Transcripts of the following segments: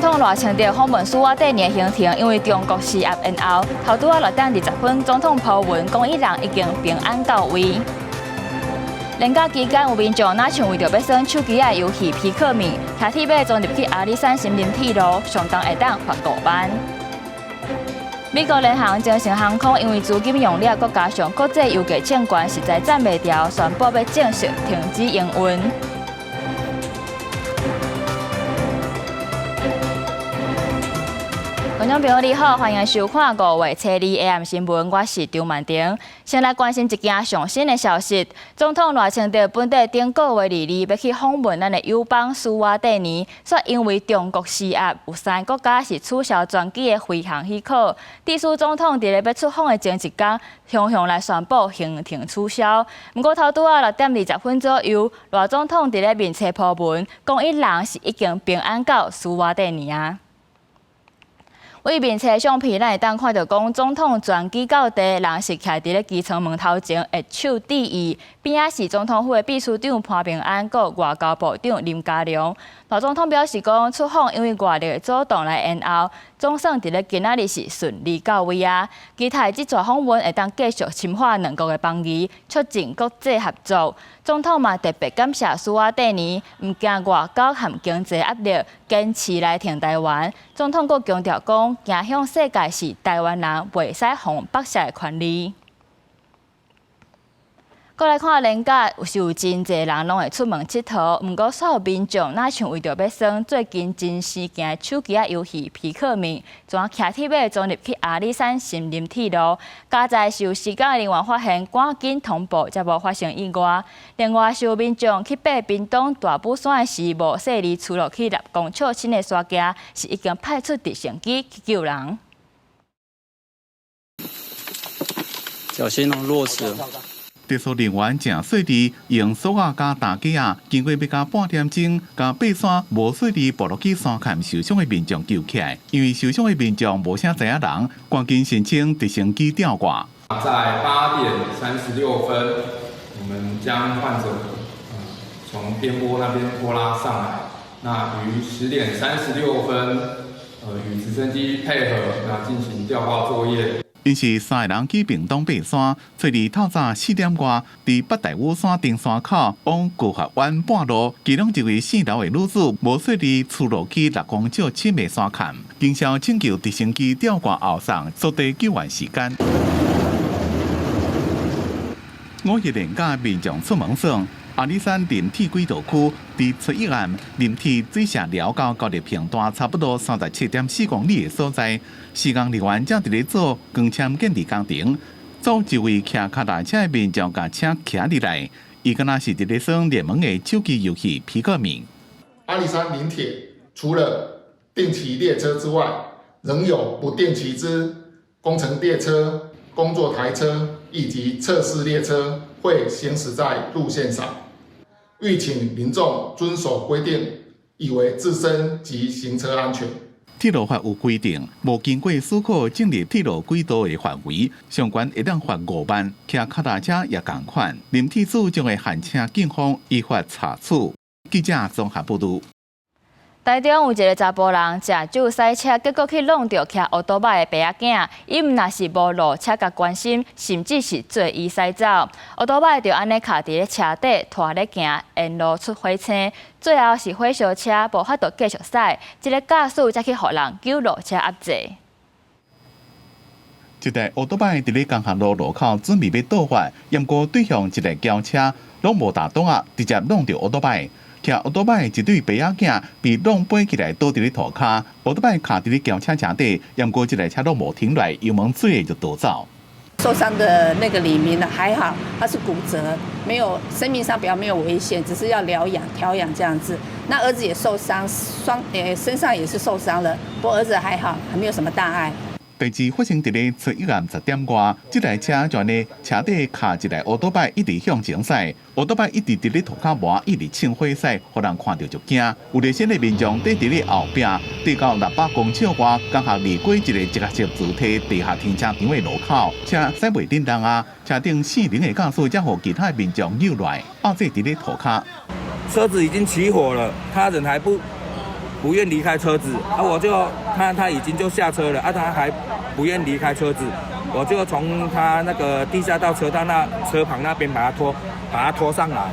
統賴清德訪問史瓦帝尼的行程，因為中國施壓延後，頭拄仔6點20分，總統 po 文講伊人已經平安到位。連假期間有民眾若像為著欲耍手機仔遊戲皮克敏，騎鐵馬鑽入去阿里山森林鐵路，上重會當罰5萬。美國聯航精誠航空因為資金用了，閣加上國際油價衝懸，實在攢袂牢，宣布欲正式停止營運。觀眾朋友你好，歡迎收看5月初二 AM 新聞，我是張曼婷。先來關心一件上新的消息，總統賴清德本底頂個月二二欲去訪問咱的友邦史瓦帝尼，卻因為中國施壓，有三個國家是取消專機的飛航許可。致使總統佇咧欲出訪的前一工，雄雄來宣布行程取消。毋過頭拄仔6點20分左右，賴總統佇咧面冊 po 文，講伊人是已經平安到史瓦帝尼啊。為面冊相片，咱會當看著講總統專機到地，人是徛佇咧機艙門頭前握手致意。邊仔是總統府的秘書長潘孟安，閣外交部長林佳龍。賴總統表示講，出訪因為外力的阻擋來延後，總算佇咧今仔日是順利到位啊！期待這逝訪問會當繼續深化兩國的邦誼，促進國際合作。總統嘛特別感謝史瓦帝尼，毋驚外交和經濟壓力，堅持來挺台灣。總統閣強調講，行向世界是台灣人袂使予縛設的權利。閣來看連假，有時有真濟人攏會出門𨑨迌，毋過煞有民眾若像為著欲耍最近真時行的手機仔遊戲皮克敏，怎騎鐵馬鑽入去阿里山森林鐵路，佳哉是有時間人員發現，趕緊通報，才無發生意外。另外，是有民眾去爬屏東大武山的時，無細膩趨落去6公尺深的山崎，是已經派出直升機去救人。小心哦，落石。技術人員誠細膩，用索仔佮擔架仔，經過欲到半點鐘，共爬山無細膩跋落去山崁受傷的民眾救起來。因為受傷的民眾無啥知影人，趕緊申請直升機吊掛。在8點36分，我們將患者從邊坡那邊拖拉上來。那於10點36分，與直升機配合，那進行吊掛作業。𪜶是三个人去屏東爬山，初二透早4點外，佇北大武山登山口往高峽灣半路，其中一位姓劉的女子無細膩趨落去6公尺深的山崁，經消拯救直升機吊掛後送，縮短救援時間。五一連假民眾出門耍，阿里山林鐵軌道區佇初一暗林鐵水社寮到高麗平段差不多37.4公里的所在，施工人員正佇咧做光纖建置工程，總一位騎腳踏車的民眾共車騎入來，伊敢若是佇咧耍熱門的手機遊戲皮克敏。阿里山林鐵除了定期列車之外，仍有不定期之工程列車、工作台車以及測試列車會行駛在路線上，籲請民眾遵守規定，以為自身及行車安全。鐵路法有規定，無經過許可進入鐵路軌道的範圍，上懸會當罰5萬，騎腳踏車也仝款。林鐵署將會限車禁風，依法查處。記者綜合報導。台中有一个查埔人食酒駛車，結果去挵著騎歐多擺的爸仔囝，伊毋若是無路車共關心，甚至是做伊駛走。歐多擺就按呢卡佇咧車底拖咧行，沿路出火星，最後是火燒車無法度繼續駛，這个駕駛才去予人救護車壓制。一台歐多擺佇咧江漢路路口準備欲倒發，毋過對向一台轎車攏無踏擋仔，直接挵著歐多擺。騎歐多擺一對爸仔囝被挵飛起來倒佇咧塗跤，歐多擺卡佇咧轎車車底，毋過這台車攏無停落來，油門追就逃走。受傷的那個李明呢，還好，他是骨折，沒有生命上比較沒有危險，只是要療養調養這樣子。那兒子也受傷，身上也是受傷了，不過兒子還好，還沒有什麼大礙。代誌發生佇咧初一暗10點外，這台車就按呢車底卡一台歐多擺，一直向前駛，歐多擺一直佇咧塗跤磨，一直衝火駛，予人看著就驚。有熱心的民眾綴佇咧後壁，綴到600公尺外，剛好離過一个直接自梯地下停車場的路口，車駛袂振動啊，車頂四輪的駕駛才予其他的民眾扭來，壓制佇咧塗跤。車子已經起火了，他人還不不願離開車子，啊，我就看他已經就下車了，啊，他還不願離開車子，我就從他那個地下道車道那車旁那邊把他拖上來，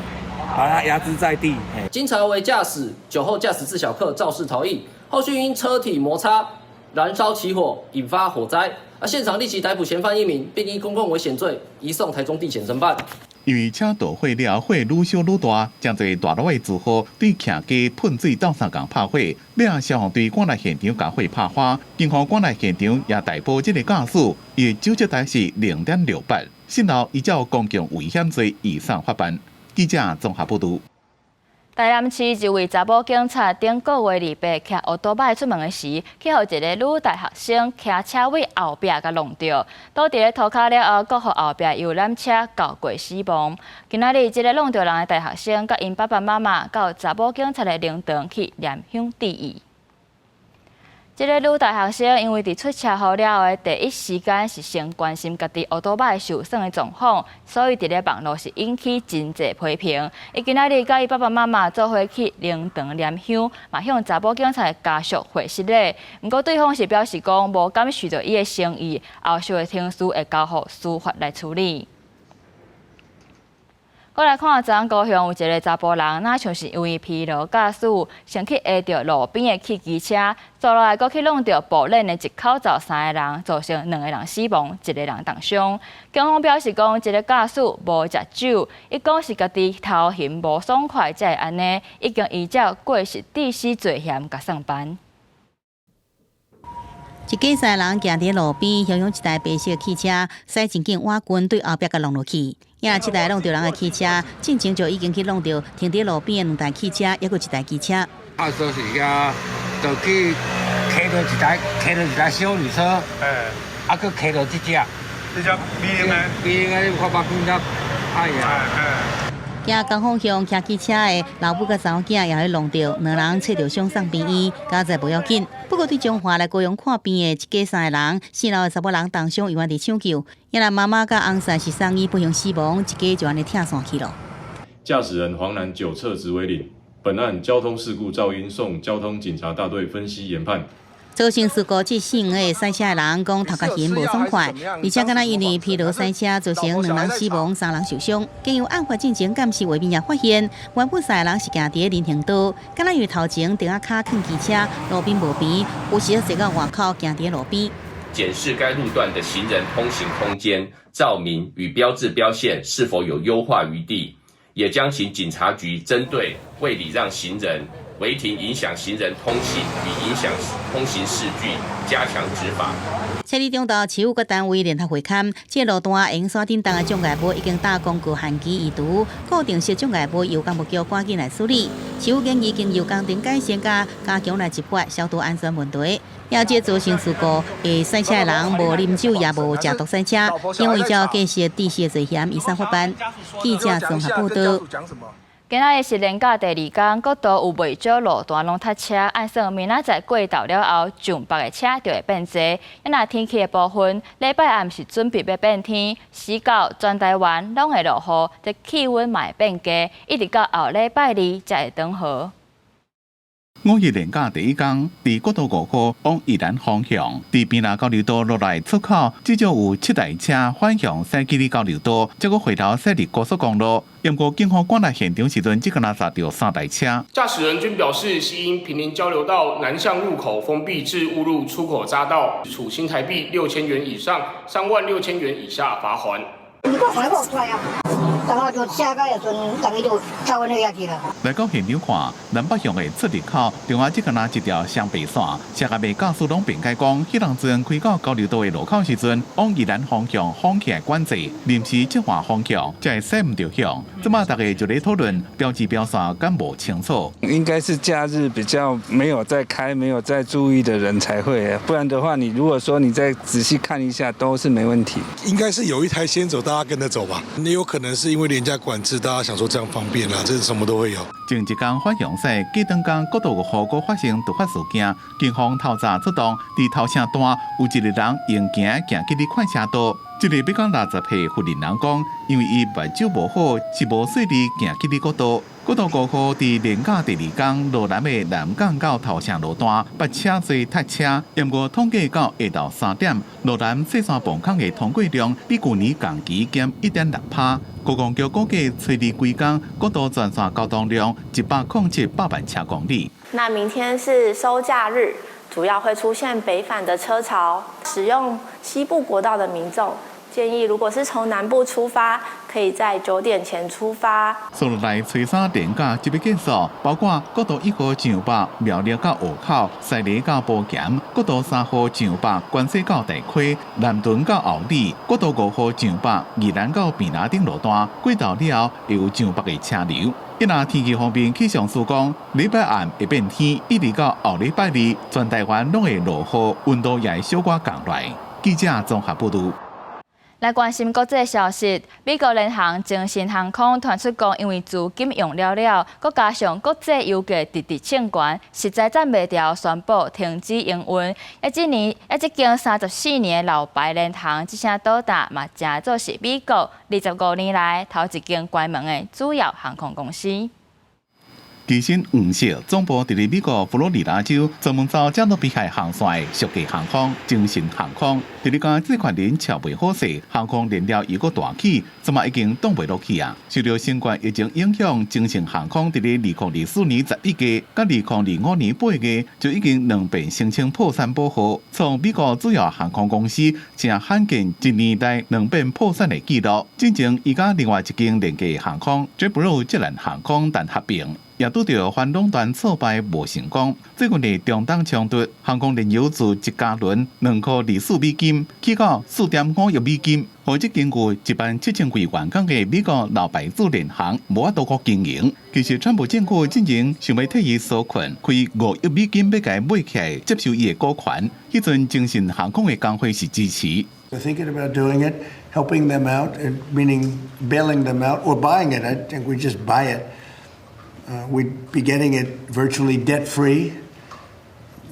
把他壓制在地。經查為駕駛酒後駕駛致小客肇事逃逸，後續因車體摩擦燃燒起火，引發火災，啊，現場立即逮捕嫌犯一名，並依公共危險罪移送台中地檢偵辦。因為車著火了，火愈燒愈大，誠濟大路的住戶對徛家噴水鬥相共拍火，尾仔消防隊趕來現場共火拍花，警方趕來現場也逮捕這個駕駛，伊的酒測值是0.68，訊後依照公共危險罪移送法辦。記者綜合報導。台南市一位查某警察頂個月二八騎歐多擺出門的時，去予一个女大學生騎車位後壁共挵著，倒佇咧塗跤了後，閣予後壁遊覽車轎過死亡。今仔日這个挵著人的大學生，佮𪜶爸爸媽媽到查某警察的靈堂去念香致意。這个女大學生因為佇出車禍了後的第一時間是先關心家己烏多擺受損的狀況，所以佇咧網路是引起真濟批評。伊今仔日佮伊爸爸媽媽做伙去靈堂念香，嘛向查某警察的家屬回失禮。毋過對方是表示講無感受著伊的誠意，後續的程序會交予司法來處理。閣來看，昨昏高雄有一个查埔人，若像是因為疲勞駕駛，先去挨著路邊的汽機車，紲落來閣去挵著步輪的一口罩三个人，造成兩个人死亡，一个人重傷。警方表示講，這个駕駛無食酒，伊講是家己頭眩無爽快才會按呢，已經依照過失致死罪嫌共送辦。一家三人行佇路邊，向向一台白色汽車駛真緊倚近，對後壁共挵落去。也這台挵著人的汽車，進前就已經去挵著停佇路邊的兩台汽車，抑閣一台機車。啊，就是遐，就去騎著一台，騎著一台休旅車，啊，閣騎著這隻，這隻美玲的，美玲的，你看目鏡較歹啊。行仝方向騎機車的老母佮查某囝也去挵著，兩人揣著傷送病院，佳哉無要緊。不過對彰化來高雄看病的一家三个人，四樓的查某人重傷，猶原佇搶救。也若媽媽佮翁婿是送醫不幸死亡，一家就按呢拆散去囉。駕駛人黃男酒測值為零，本案交通事故肇因送交通警察大隊分析研判。造成事故致死的駛車的人講頭殼眩無爽快，而且敢若因為疲勞駛車造成兩人死亡、三人受傷。經由案發進前監視畫面也發現，原本三个人是行佇人行道，敢若因為頭前停仔跤囥機車，路邊無平，有時坐到外口行佇路邊。檢視該路段的行人通行空間、照明與標誌標線是否有優化餘地，也將請警察局針對未禮讓行人、違停影響行人通行與影響通行視距，加強執法。七日中晝，市府各單位聯合會勘，這路段沿線頂當的障礙物已經搭公告限期移除，固定式障礙物由工務局趕緊來處理。市府建議經由工程改善佮加強來執法，消除安全問題。也這造成事故的駛車的人無啉酒也無食毒駛車，因為照過失致死的罪嫌移送法辦。記者綜合報導。今仔日是連假第二工，國道有袂少路段攏塞車，按算明仔載過晝了後，上北的車就會變濟。若天氣的部分，禮拜暗是準備欲變天，四到全台灣攏會落雨，這氣溫嘛會變低，一直到後禮拜二才會轉好。五一連假第一工，佇國道五號往宜蘭方向，佇坪林交流道落來出口，至少有七台車反向駛去哩交流道，結果回頭駛入高速公路。毋過警方趕來現場時陣，只敢若軋著三台車。駕駛人均表示，係因坪林交流道南向入口封閉致誤入出口匝道，處新台幣6000元以上3萬6千元以下罰鍰。然後就車個時陣，人就走阮遐去啦。來到現場看，南北向的出入口，中間只敢若一條雙白線，車甲袂駕駛攏辯解講，彼當陣開到交流道的路口時陣，往宜蘭方向風起來管制，臨時切換方向，才會駛毋著向。這馬大家就咧討論標誌標線敢無清楚。應該是假日比較沒有在開、沒有在注意的人才會，不然的話，你如果說你再仔細看一下，都是沒問題。應該是有一台先走，大家跟着走吧。也有可能是因為連假管制，大家想說這樣方便啦，這是什麼都會有。前一工反向駛，隔當工國道五號閣發生突發事件，警方透早出動，佇頭城段有一个人用行行去哩快車道，這個欲到60歲婦人講，因為伊目睭無好，是無細膩行去哩國道。國道5號佇連假第二工，羅南的南港到頭城路段，捌車濟塞車。毋過統計到下晝3點，羅南雪山磅空的通過量比舊年同期減1.6%。觀光局估計，初二規工國道全線交通量107百萬車公里。那明天是收假日，主要會出現北返的車潮，使用西部國道的民眾，建議如果是從南部出發，可以在9點前出發。紲落來初三連假就欲結束，包括國道1號上北苗栗到湖口、西螺到埔鹽、國道3號上北關西到大溪、南屯到后里、國道5號上北宜蘭到平林頂路段，過晝了後會有上北的車流。一若天氣方面，氣象署講，禮拜暗會變天，一直到後禮拜二，全台灣攏會落雨，溫度也會小可降落來。記者綜合報導。來關心國際消息，美國聯航精神航空傳出講，因為資金用了了，閣加上國際油價直直衝懸，實在攢袂牢，宣布停止營運。啊，這年啊，這間34年老牌聯航，這聲倒擔嘛，成做是美國25年來頭一間關門的主要航空公司。其實黃色總部佇咧美國佛羅里達州，專門走加勒比海航線的屬地航空精神航空，佇咧共債權人撨袂好勢，航空燃料又閣大起，這馬已經擋袂落去啊！受著新冠疫情影響，精神航空佇咧2024年11月，佮2025年8月就已經兩遍申請破產保護，創美國主要航空公司誠罕見一年內兩遍破產的紀錄。進前伊佮另外一間廉價航空 JetBlue 捷藍航空談合併。也拄著反壟斷挫敗無成功。最近的中東衝突，航空燃油自一加侖2塊24美金，起到4.5億美金，予這間有1萬7千幾員工的美國老牌子廉航無法度閣經營。其實，川普政府進前想欲替伊紓困，開5億美金欲共伊買起來，接受伊的股權。彼陣精神航空的工會是支持。 We're thinking about doing it, helping them out, meaning bailing them out or buying it. I think we just buy it. We'd be getting it virtually debt free.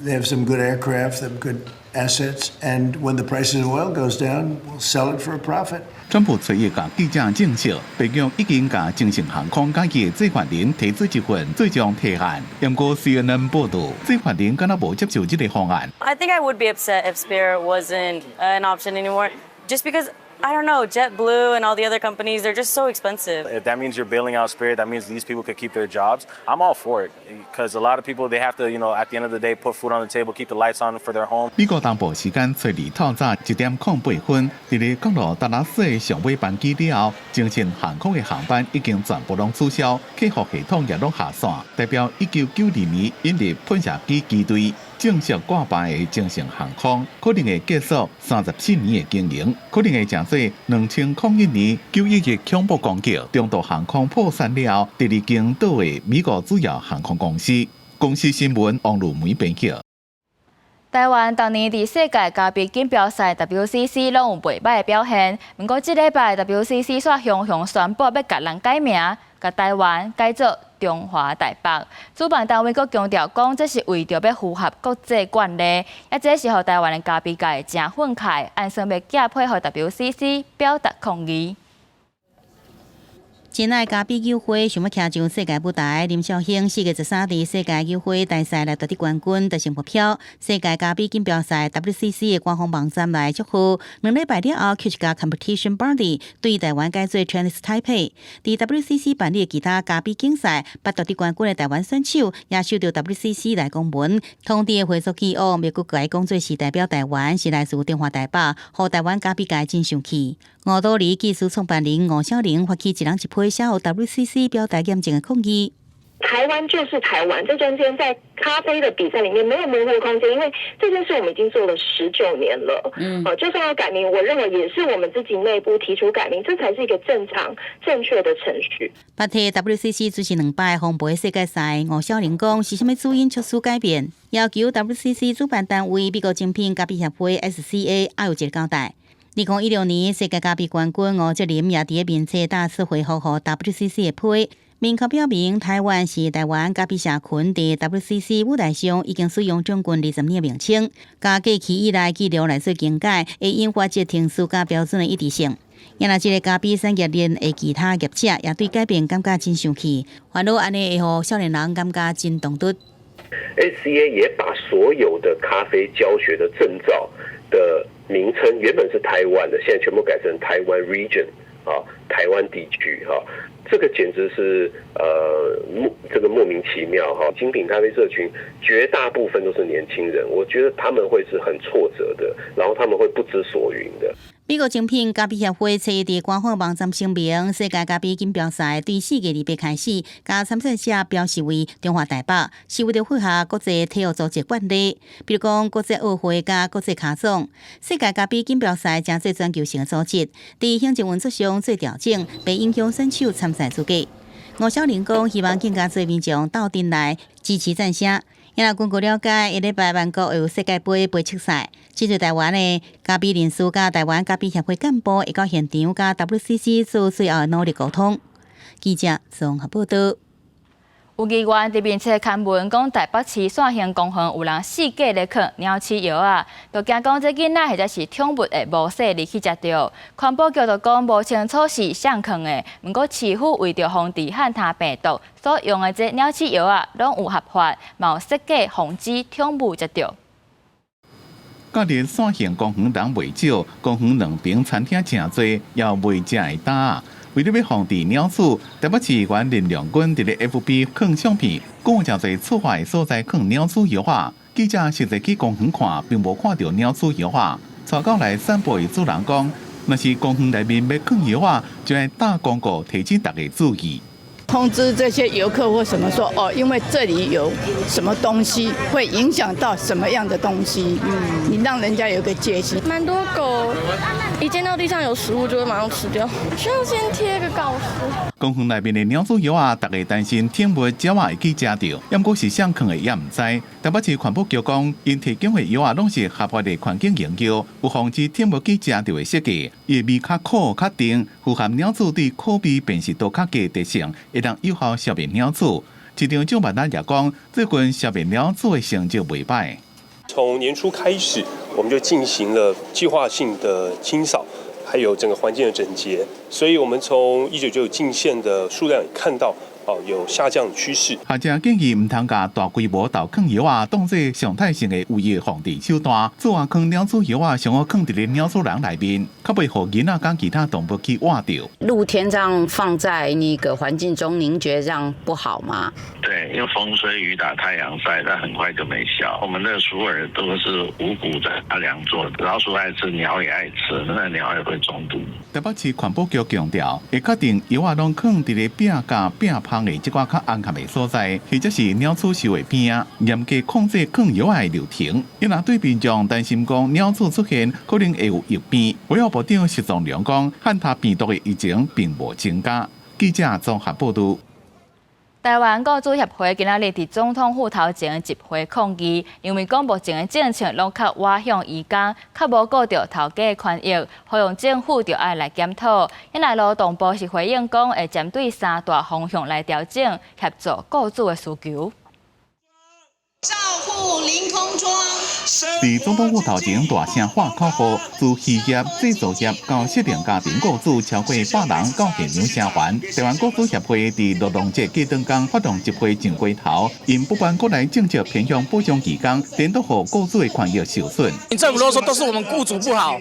They have some good aircraft, some good assets, and when the price of oil goes down, we'll sell it for a profit. 川普隨意共記者證實，白宮已經共精神航空佮伊的債權人提出一份最終提案。毋過 CNN 報導，債權人敢若無接受這个方案。 I think I would be upset if Spirit wasn't an option anymore, just because, I don't know, JetBlue and all the other companies, they're just so expensive. If that means you're bailing out Spirit, that means these people could keep their jobs. I'm all for it because a lot of people, they have to at the end of the day, put food on the table, keep the lights on for their home. 美國東部時間初二透早1點08分，佇咧降落達拉斯的上尾班機了後，精神航空的航班已經全部攏取消，客服系統也攏下線，代表1992年引入噴射機機隊。正式掛牌的精神航空可能會結束34年的經營，可能會成做2001年9.11恐怖攻擊，長途航空破產了後，第二間倒的美國主要航空公司。公視新聞王如梅編輯。台灣逐年佇世界咖啡錦標賽 WCC 攏有袂䆀的表現，毋過這禮拜 WCC 煞雄雄宣布欲共人改名，共台灣改做中華台北。主辦單位閣強調講，這是為著欲符合國際慣例，啊這是予台灣的咖啡界誠憤慨，按算欲寄批予 WCC 表達抗議。真愛咖啡酒花想欲徛上世界舞台，林紹興4月13佇世界酒花大賽來奪得冠軍，達成目標。世界咖啡錦標賽 WCC 的官方網站來祝賀，2禮拜了後，卻一家 Competition Body 對台灣改做 Chinese Taipei。佇 WCC 辦理的其他咖啡競賽，捌奪得冠軍的台灣選手也受著 WCC 來公文通知的回溯記錄，欲閣改講做是代表台灣，是來自中華台北，予台灣咖啡界真生氣。五多里技術創辦人吳小玲發起一人一批寫予 WCC 表達嚴正的抗議。台灣就是台灣，這中間在咖啡的比賽裡面沒有模糊空間，因為這件事我們已經做了19年了。就算要改名，我認為也是我們自己內部提出改名，這才是一個正常正確的程序。捌替 WCC 主持兩擺烘焙世界賽，吳小玲講是啥物主因促使改變，要求 WCC 主辦單位美國精品咖啡協會 SCA 愛有一个交代。2016年世界咖啡冠軍吳哲林也佇咧面冊大肆回覆予 WCC 的批，明確表明，台灣是台灣咖啡社群佇 WCC 舞台上已經使用將近20年的名稱，佮過去以來記錄來做更改，會引發這程序佮標準的一致性。也若這个咖啡產業鏈的其他業者也對改變感覺真生氣，煩惱按呢會予少年人感覺真唐突。 SCA 也把所有的咖啡教學的證照的名稱，原本是台灣的，現在全部改成台灣 Region 啊，台灣地區哈。這個簡直是莫名其妙哈！精品咖啡社群絕大部分都是年輕人，我覺得他們會是很挫折的，然後他們會不知所云的。美國精品咖啡協會昨佇官方網站聲明，世界咖啡錦標賽對4月28開始，共參賽者標示為中華台北，是為著符合國際體育組織慣例，比如講國際奧會佮國際咖總。世界咖啡錦標賽成做全球性的組織，佇行政運作上做調整，袂影響選手參賽資格。吳曉玲講，希望更加濟民眾鬥陣來支持贊聲。因為根據了解，下禮拜萬國會有世界盃杯測賽，針對台灣的咖啡人士佮台灣咖啡協會幹部會到現場佮 WCC 做最後的努力溝通。記者綜合報道。有議員佇面冊刊文講，台北市線興公園有人四界咧囥鳥鼠藥仔，就驚講這囡仔或者是寵物會無細膩去食著。環保局就講無清楚是誰囥的，毋過市府為著防治漢他病毒，所用的這鳥鼠藥仔攏有合法，嘛有設計防止寵物食著。到佇線興公園人袂少，公園兩邊餐廳誠濟，也有賣食的擔。為著欲防治鳥鼠，台北市議員林亮君佇咧 FB 放相片，講有誠濟處罰的所在囥鳥鼠藥仔。記者實際去公園看，並無看著鳥鼠藥仔。𤆬到來散步的主人講，若是公園內面欲囥藥仔，就愛貼公告提醒大家注意。通知這些遊客或什麼說哦，因為這裡有什麼東西會影響到什麼樣的東西，你讓人家有個戒心。蠻多狗一見到地上有食物就會馬上吃掉，需要先貼個告示。公園內面的鳥鼠藥仔，大家擔心寵物鳥仔會去食著，毋過是誰囥的也毋知。台北市環保局講，𪜶提供的藥仔攏是合法的環境用藥，有防止寵物去食著的設計，伊的味較苦較甜，符合鳥鼠對苦味辨識度較低特性，會當有效消滅鳥鼠。市長蔣萬安也講，最近消滅鳥鼠的成績袂䆀。從年初開始，我們就進行了計劃性的清掃，還有整個環境的整潔，所以我們從1999進線的數量也看到，哦，有下降趨勢。學者建議毋通共大規模投囥藥仔當做常態性的唯一防治手段，做啊囥鳥鼠藥仔，上好囥佇咧鳥鼠籠內面，較袂予囡仔佮其他動物去挖著。露天這樣放在那個環境中，您覺得這樣不好嗎？對，因為風吹雨打太陽曬，它很快就沒效。我們的鼠饵都是五穀雜糧做的，老鼠愛吃，鳥也愛吃，那鳥也會中毒。台北市環保局強調，會確定藥仔攏囥佇咧壁佮壁縫的這寡較安全的所在，或者是鳥鼠泅的邊仔，嚴格控制囥藥仔的流程。因若對民眾擔心講鳥鼠出現可能會有疫病，衛福部長徐宗良講，漢他病毒的疫情並無增加。記者綜合報導。台灣雇主協會今仔日佇總統府頭前集會抗議，認為講目前的政策攏較倚向移工，較無顧著頭家的權益，呼籲政府著愛來檢討。因來勞動部是回應講，會針對三大方向來調整，協助雇主的需求。照護凌空樁。佇總統府頭前大聲喊口號，自漁業、製造業到失靈家庭雇主超過100人到現場聲援。台灣雇主協會佇勞動節過當天發動集會上街頭，𪜶不滿國內政策偏向保障移工，顛倒予雇主的權益受損。政府都說都是我們雇主不好，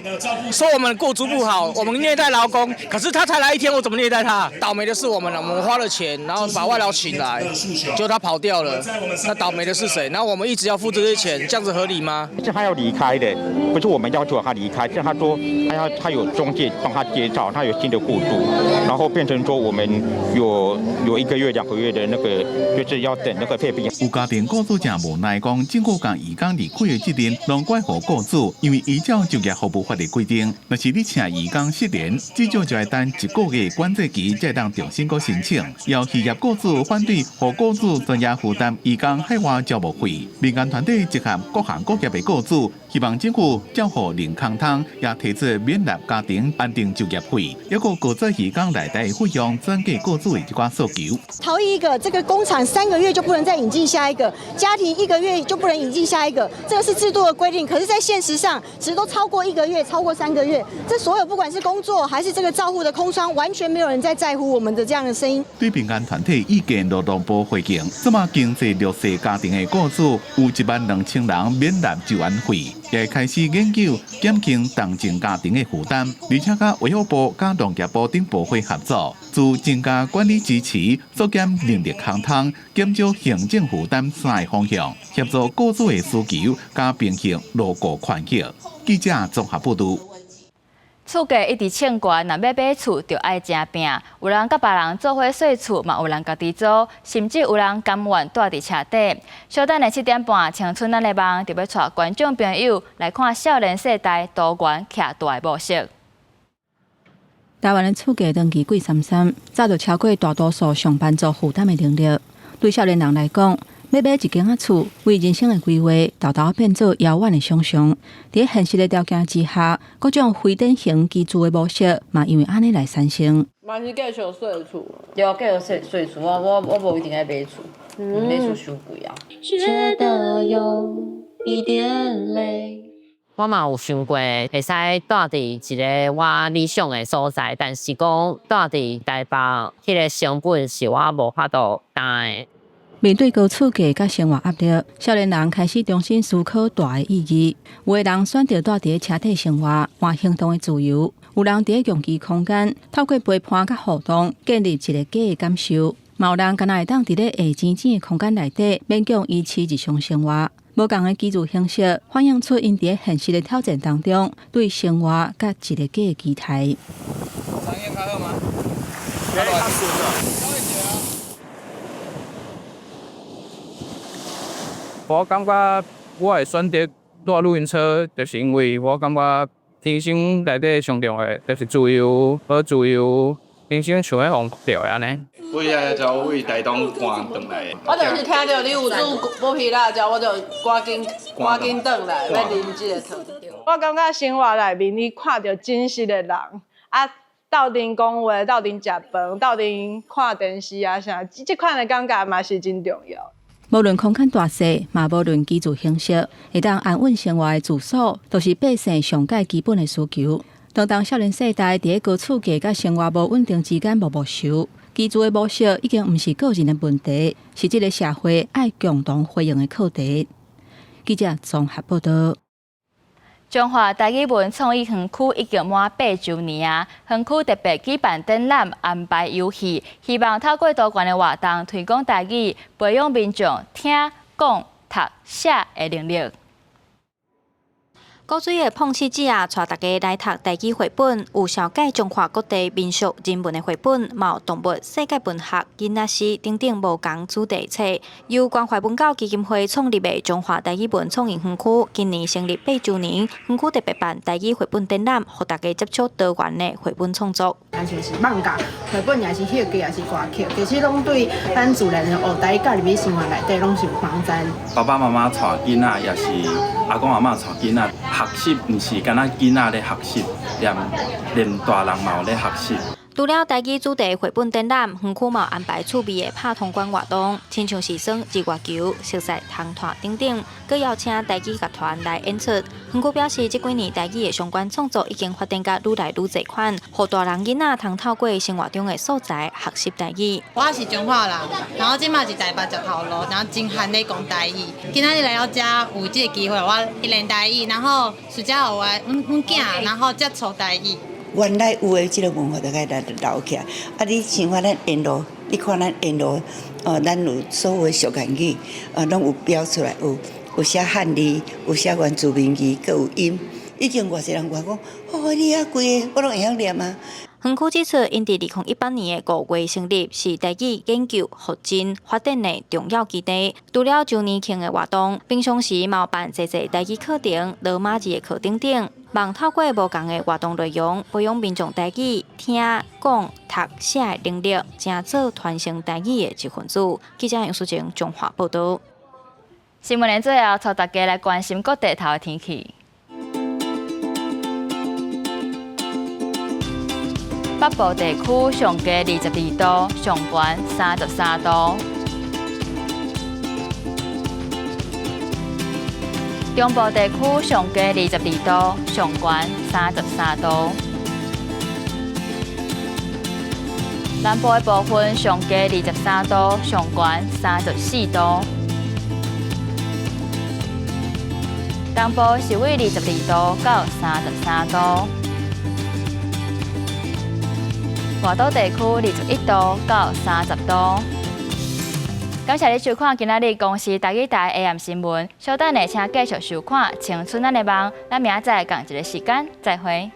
說我們雇主不好，我們虐待勞工。可是他才來一天，我怎麼虐待他？倒霉的是我們了，我們花了錢，然後把外勞請來，結果他跑掉了，那倒霉的是誰？然後我們一直要付這些錢，這樣子合理嗎？是他要離開的，不是我們要求他離開，是他說他有中介幫他介紹，他有新的雇主，然後變成說我們有1個月、2個月的那個，就是要等那個配備。有家庭雇主誠無奈講，政府共移工離開的責任攏怪予雇主，因為依照就業服務法的規定，若是你請移工失聯，至少就愛等一個月管制期，才會當重新閣申請。有漁業雇主反對，予雇主專業負擔移工海外招募。費。民間團體集合各行各業的雇主，希望政府照顧零空窗，也提出免納家庭安定就業費，抑閣高做移工來台的費用轉嫁雇主的這寡訴求。逃逸一個，這個工廠3個月就不能再引進下一個家庭，一個月就不能引進下一個，這個是制度的規定。可是，在現實上，其實都超過一個月，超過3個月，這所有不管是工作還是這個照護的空窗，完全沒有人在在乎我們的這樣的聲音。對民間團體意見，勞動部回應，這馬經濟弱勢家庭的雇主有1萬2千人免納就安費，也開始研究減輕單親家庭的負擔，而且佮衛福部、佮農業部等部會合作，自增加管理支持、縮減人力空窗、減少行政負擔三个方向，協助雇主的需求，佮平衡勞雇權益。記者綜合報導。厝價一直衝懸，若欲買厝就愛誠拚。有人佮別人做伙稅厝，嘛有人家己租，甚至有人甘願蹛佇車底。小等下7點半，青春咱的夢就欲帶觀眾朋友來看少年世代多元徛大的模式。台灣的厝價長期貴參參，早就超過大多數上班族負擔的能力。對少年人來講，欲買一間仔厝，為人生的規劃，沓沓變做遙遠的想像。佇現實的條件之下，各種非典型居住的模式，嘛因為按呢來產生。嘛是繼續稅厝，對，繼續稅稅厝，我我我無一定愛買厝，買厝傷貴啊。覺得有一點累。我嘛有想過會使蹛佇一个我理想的所在，但是講蹛佇台北，彼个成本是我無法度擔的。面對高厝價佮生活壓力，少年人開始重新思考蹛的意義。有的人選擇蹛佇咧車底生活，換行動的自由；有人佇咧共居空間，透過陪伴佮互動，建立一個家的感受。嘛有人敢若會當佇咧下錢錢的空間內底，勉強維持日常生活。無仝的居住形式，反映出𪜶佇咧現實的挑戰當中，對生活佮一個家的期待。長夜開喝嗎？我感覺我會選擇蹛露營車，就是因為我感覺人生內底上重要的就是自由，予自由，人生像欲予人掠的按呢。我遐就為台東趕轉來的。我就是聽著你有煮剝皮辣椒，我就趕緊趕緊轉來欲啉這个湯。我感覺生活內面你看著真實的人，啊，鬥陣講話，鬥陣食飯，鬥陣看電視啊啥，這款的感覺嘛是真重要。無論空間大細，嘛無論居住形式，會當安穩生活的住所，都是百姓上蓋基本的需求。當當少年世代佇咧高厝價佮生活無穩定之間默默受，居住的模式已經毋是個人的問題，是這个社會愛共同回應的課題。記者綜合報導。彰化台語文創意園區已經滿8週年啊！園區特別舉辦展覽、安排遊戲，希望透過多元的活動推廣台語，培養民眾聽、講、讀、寫的能力。古錐的碰瓷子啊，帶大家來讀台語繪本，有紹介彰化各地民俗人文的繪本，嘛有動物世界文學、囡仔詩等等無仝主題冊。由關懷文教基金會創立的彰化台語文創意園區，今年成立八週年，園區特別辦台語繪本展覽，予大家接觸多元的繪本創作。親像是漫畫、繪本，抑是戲劇，抑是歌曲，其實攏對咱自然的學台語佮入去生活內底攏是有幫助。爸爸媽媽帶囡仔，抑是阿公阿嬤帶囡仔。學習毋是干焦囡仔咧學習，連連大人嘛有咧學習。除了台語主題繪本展覽，園區嘛安排趣味的拍銅管活動，親像是耍日月球、熟似銅炭等等，閣邀請台語樂團來演出。園區表示，這幾年台語的相關創作已經發展甲愈來愈濟款，予大人囡仔通透過生活中的素材學習台語。我是彰化人，然後這馬佇台北食頭路，然後真罕咧講台語。今仔日來到遮有這个機會，我練台語，然後暑假予我阮阮囝，然後接觸台語。原來有的這个文化就該來留起來。啊，你像看咱沿路，你看咱沿路，哦，咱有所有的俗言語，啊，攏有標出來，有有寫漢字，有寫原住民語，閣有音。已經偌濟人話講，哦，你遐幾个，我攏會曉念啊。園區指出，𪜶佇2018年的5月成立，是台語研究、復振、發展的重要基地。除了周年慶的活動，平常時嘛有辦濟濟台語課程、羅馬字的課等等，望透過無仝的活動內容，培養民眾台語聽、講、讀、寫的能力，成做傳承台語的一份子。記者楊淑靜彰化報導。新聞的最後，帶大家來關心各地頭的天氣。北部地區上低22度，上懸33度。中部地區上低22度，上懸33度。南部的部分上低23度，上懸34度。東部是為22度到33度。外島地區21度到30度。感謝你收看今仔日公視台語台 AM 新聞。稍等下，請繼續收看《青春咱的夢》。咱明仔載仝一个時間再會。